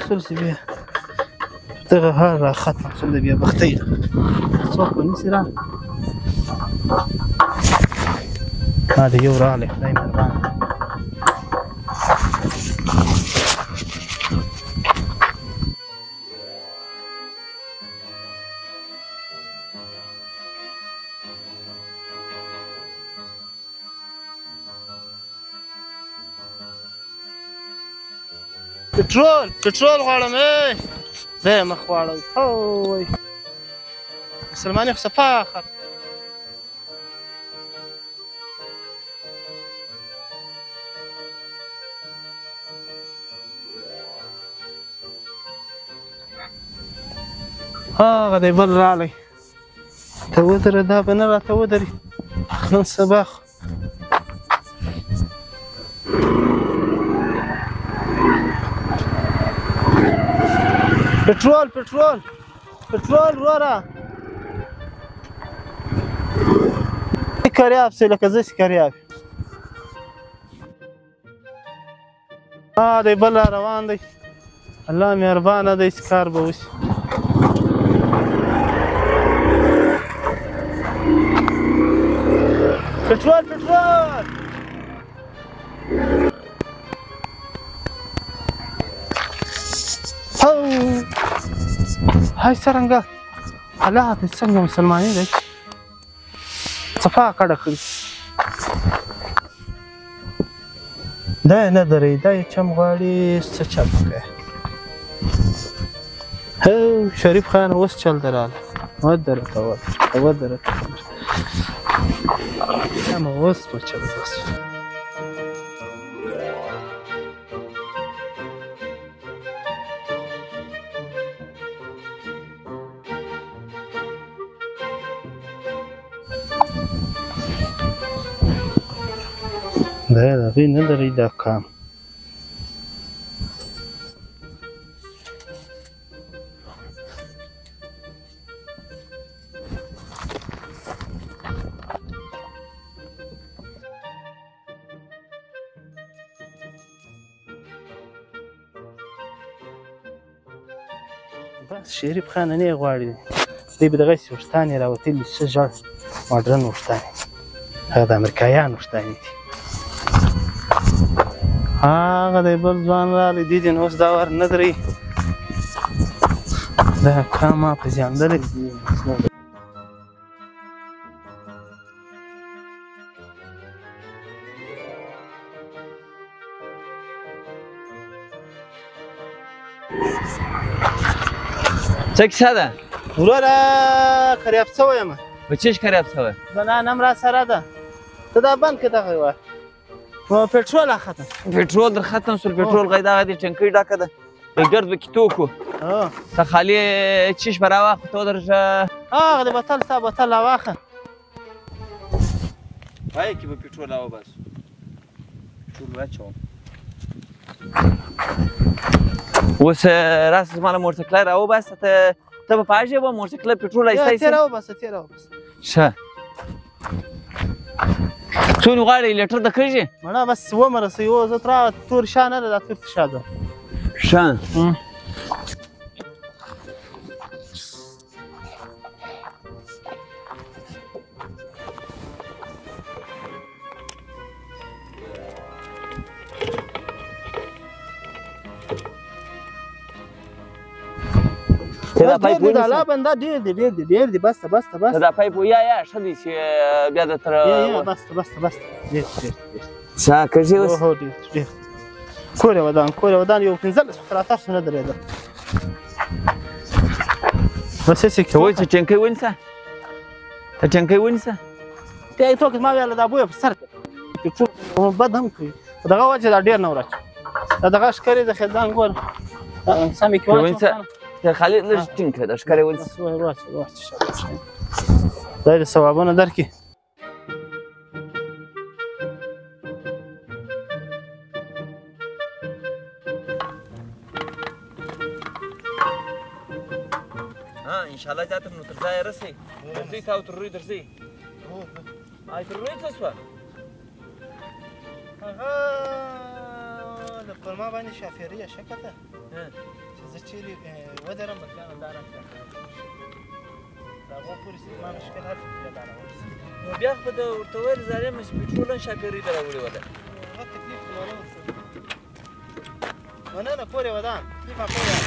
شول چې بیا دغه حال را ختم شول، د بیا بختۍ څوک به نیسي را دا د یو راغلی، خدای مهربان. پټرول پټرول غواړم. ای زه یې مخ غواړم. هوی مسلماني خو صفا خط. هغه دی بل راغلی، ته ودره، دا به نه راته ودري نن سبا خو. پټرول پټرول پټرول وروره، کریاب سي لکه زه چې کریاب. دی بل را روان دی، الله مهربانه دی چې کار به وشي. پټرول پټرول. های څرنګه الله دې څنګه مسلمانې دی، صفا کډه کړي. دا یې نه درئ، دا یې چم غواړي، څه چل وکړي. هو شریف خان اوس چل دراله، ودره ته ودره ودره ته اوس په چل اوس. دا هغې نه لري دا کام. بس شریف خان نه غواړي، دی به دغسې ویښتان یې راوتلي، ښه ژړ ماډرن ویښتان، هغه د امریکایانو ویښتان دي. هغه دی بل ځوان راغلی، دی دې نو اوس دا ور نه درئ، دا کام ما په زیاندلی. څه کیسه ده وروره؟ کریاب سوی یم. په چیش کریاب سوی؟ زنان هم راسره ده. ته دا بند کړه دغه وار، پټرول ختم. پټرول در ختم سول؟ پټرول غی دغه دی ټانکۍ ډکه ده، د ګرد به کې توکو ته خالي چیش به راواخلو، ته ودرېږه. هغه د بتل ستا بتل راواخله. پای کې به پټرول راوباسو، پټرول واچوم. اوس راسه زما له موټرسایکله راوباسه. ته به په هغه ژبه موټرسایکله پټرول ایسته ایسته راوباسه، تېر راوباسه. ښه څونه غواړې لیټر د کږي؟ مړه بس ومه رسوي. او زه تر هغه تور شا نه ده، دا تور شا ده. ښه دا پایپ ونیسه. دا بنده ډېر دی ډېر دی ډېر دی، بس ته بس ته بس. دا پایپ یا یا ښه دی چې بیا د تر یا بس ته بس ته بس ډېر ډېر ډېر. څه کږي اوس؟ هو ډېر ډېر. کور یې ودان، کور یې ودان. یو 15 خو تر تاسو نه درېده. بس هسې ته وایي چې ټانکۍ ونیسه، ته ټانکۍ ونیسه. ته یې ټوکې ما ویله دا بویه په سر کې بد هم کوي، دغه وجه دا ډېر نه ورچ. دا دغه ښکرې د خیزان ګوره سمې کې واچوم. ته خالد لږ ټینګ کړه، د ښکرې ونیسه. خدای دې ثوابونه درکړي. ان شاء الله زیاته نو تر ځایه رسئ. درځئ تا او تر روی درځئ. آی تر روی څه سوه؟ هغه د پر ما باندې شافیري شکه ده. چې زه چیرې ودرم، بس بیا نو دا راکړه. د هغو پورې چې زما مشکل حل شي، بیا دا راورسېږي. نو بیا خو به د ورته ویل ظالمه چې پېټرول هم ښاپېرۍ ته راوړې وه ده. هغه تکلیف خو لرم ورسره. مننه، کور یې ودان. تکلیف کور یې.